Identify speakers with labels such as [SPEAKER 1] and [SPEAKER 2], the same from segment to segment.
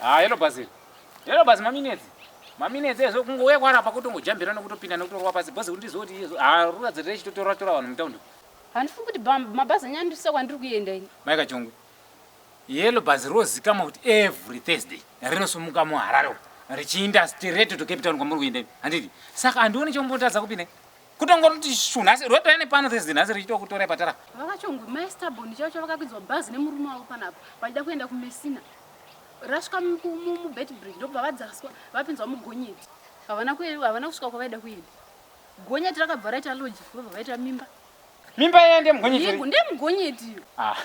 [SPEAKER 1] Ah, yellow bus iri. Yellow bus maminetsi. Maminetsi ezvo kungouya kwarapa kutongojambira nekutopinda nekutorwa pasi bhozi kuti ndizoti izvo. Ah, ruradza rechitotora tora vanhu mutaundi.
[SPEAKER 2] Handifungi kuti mabhazi anyandisa kwandiri kuenda ini.
[SPEAKER 1] Mai Kachongwe. Yellow bus rozikamwa kuti every Thursday rinosumuka muHarare richiinda straight to Cape Town kwamuri kuenda imi. Handiti? Saka handioni chombotadza kupinda. Kutongoti shu nhasi rotoya nepano Thursday nhasi richitokutorai patara.
[SPEAKER 2] VaKachongwe, mai Stubborn chaivo chaivo vakakwidzwa bhazi nemurume wavo panapa vachida kuenda kuMessina. Rasvika muBeitbridge ndokubva vadzaswa vapinzwa mugonyeti. Havana havana kusvika kwavaida kuenda. Gonyeti rakabva raita loji vobva vaita mimba.
[SPEAKER 1] Mimba iya ndemugonyeti.
[SPEAKER 2] Yego ndemugonyeti.
[SPEAKER 1] Ah,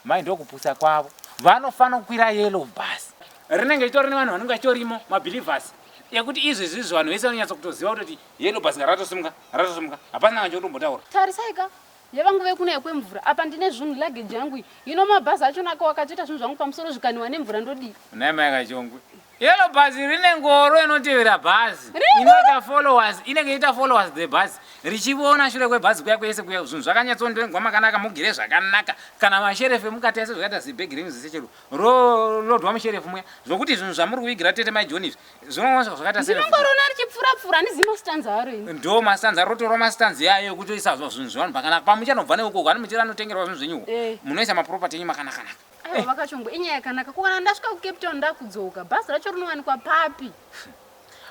[SPEAKER 1] mai ndokupusa kwavo. Vanofanira kukwira yellow bus. Rinenge ritori nevanhu vanenge vachitorimo mabelievers ekuti izvezvi izvi vanhu vese vanonyatsa kutoziva kutoti yellow bus ratosimuka ratosimuka hapana kana chokutombotaura.
[SPEAKER 2] Tarisai ka yevangu vekunaya kwemvura apa ndine zvinhu luggage yangu iyi hino mabhazi achona ko akatoita zvinhu zvangu pamusoro zvikaniwa nemvura ndodii
[SPEAKER 1] Nhai mai Kachongwe. Yellow bus rine ngoro inotevera bhazi. Inoita followers, inenge iita followers the bus. Richivona shure kwebhazi kuya kwese kuya zvinhu zvakanyatsondengwa makanaka mugere zvakanaka. Kana masherefu emukati ese zvakaita zibhegi renyu zisechero. Ro lodwa musherefu muya. Zvokuti zvinhu zvamuri kuvigira tete mai John izvi zvinonga zvakaita se
[SPEAKER 2] Ndinongorona richipfura pfura handizivi mastanza aro ini.
[SPEAKER 1] Ndo mastanza rotorwa mastanza iyayo ekutoisa zvinhu zvevanhu pakanaka. Pamuchanobva neukoko hani muchiri anotengerwa zvinhu zvenyu uko.
[SPEAKER 2] Eh.
[SPEAKER 1] Munoisa maproperty enyu makanaka naka.
[SPEAKER 2] Aiwa vakachongwe inyaya yakanaka. Ko kana ndasvika kuCape Town ndakudzoka bhazi racho rinowanikwa papi?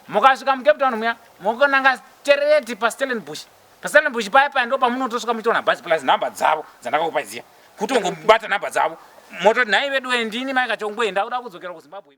[SPEAKER 1] Mukasvika muCape Town muya mokonanga straight paStellenbosch. PaStellenbosch paya paya ndo pamunotosvika muchitoona bhazi plus nhamba dzavo dzandakakupai dziya. Kutongobata nhamba dzavo mototi nhai veduwe ndini mai Kachongwe ndakuda kudzokera kuZimbabwe.